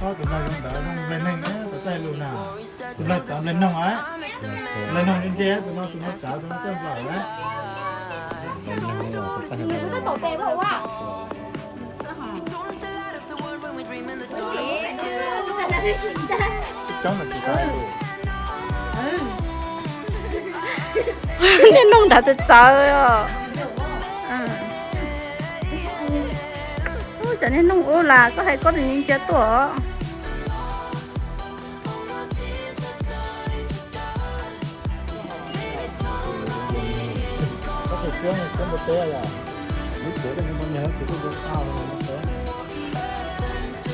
Tus nplog zoo ntawd zoo nplog neeg na, txawv txawj lus na. Tus nplog txawv nplog noog a. Nplog noog ntse ntse, tus no tus no txawv, tus no txawj nplog na. Niag noog nrad txawv txawv os. Cov niag noog ub las koj hais koj tus ntsia tuaj.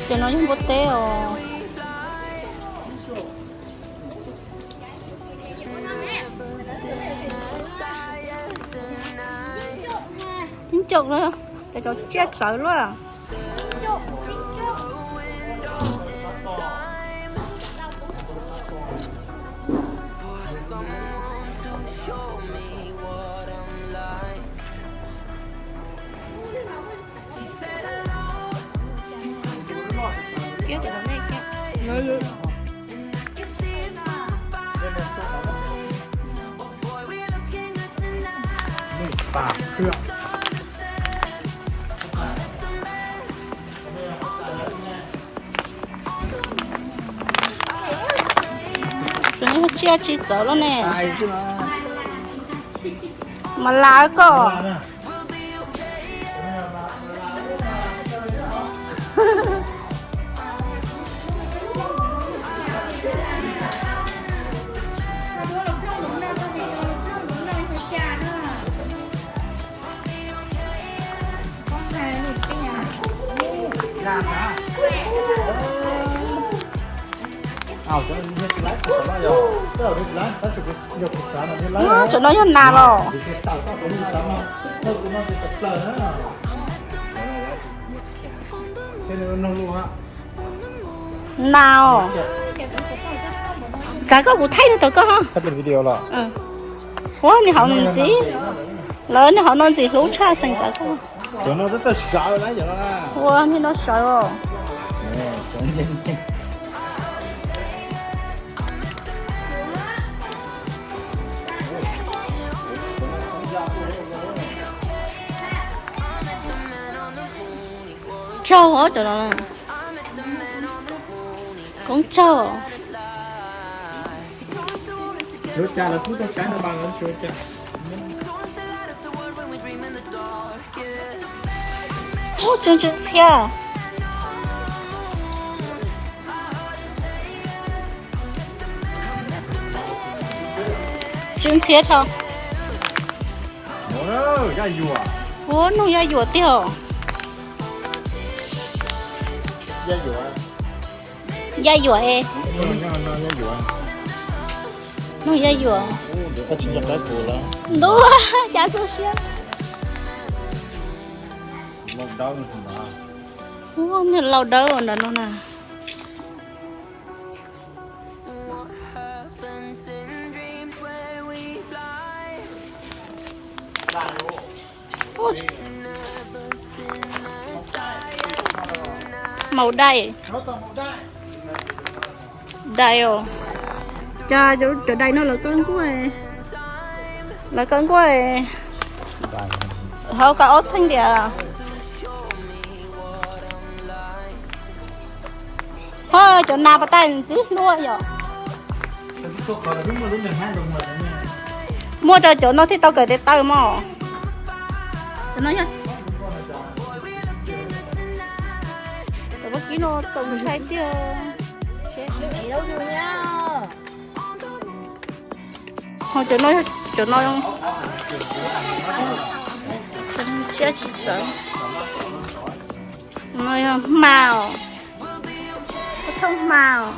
Ces no yog npua teb os. Tib ncaum na, cov tsiaj txawv luaj. Tsiaj tsis txawv lawm ne. Mas las koj. Cov no yog nas los? Nas os. Txav koj kuv thaij tau koj. Ua niag hauv no ntxiv, lawv niag hauv no ntxim hlub tshaj xeem txav koj. Ua niag no sawv os. Tsaug os cov no. Koob tsaug. Ub, tsw tsw ntxhiab. Tsw ntxhiab tho. Ub, noog yaj yuam tiag os. Yaj yuam es. Noog yaj yuam. Ntuj, cas txog siab. Ua niag lau dawb ntawd no na. Maum dais. Dais os. Cas cov dais no lawv kaw nkuaj, lawv kaw nkuaj hauv kaw ob txheej tias. Ho cov nas pas tas ntxim hlub yom. Muaj rau cov no thiaj tau kawm tes taw mog. Cov vaub kib no txaus ntshai tiag. Ho cov no, cov no siab tsis txawv. No yog hma os, thooj hma os.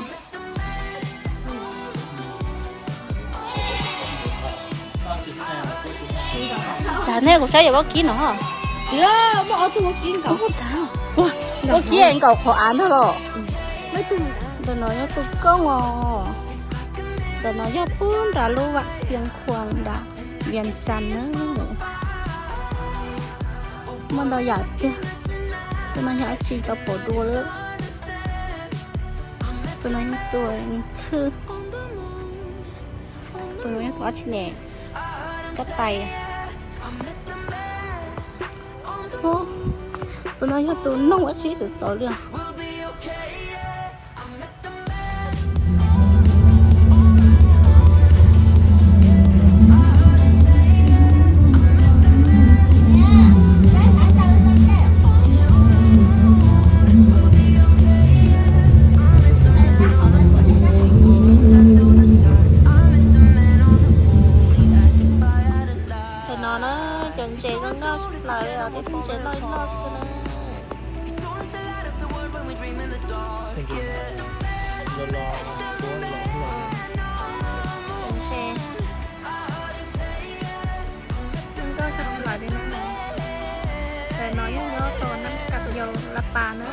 Cas nej kuv saib yog vaub kib no. Vaub kib nkaum qhov av ntag los. Ntawm no yog tus koob os. Ntawm no yog pub nram lub Vam Xiav Khuam nram Vias Cas na. Muaj ntau yam tiag. Tus no yog dab tsi tau pom dua lawm. Tus no yog tus ntxhw. Tus no yog tus dab tsi ne? Kab tais. Tus no yog tus noog dab tsi twb txawv li os. Tam no na, cov ntses zoo nkauj tshaj plaws li os, tej tug ntses loj loj xwb na. Cov ntses zoo nkauj tshaj plaws li na. Tam no yeej nyob rau Nam Kam Yau Laj Pas na.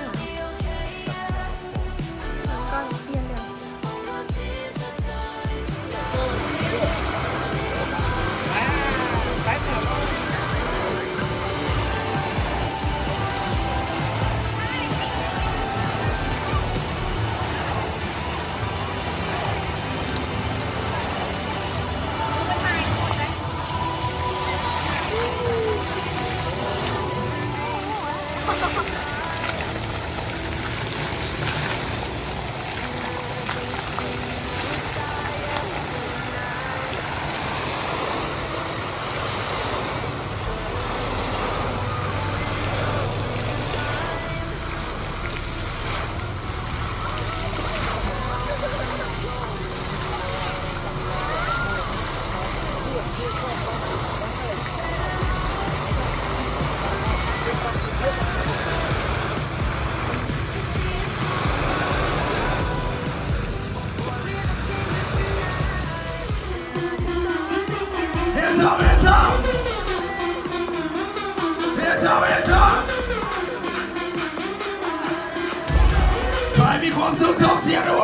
Zoo nkauj tiag li.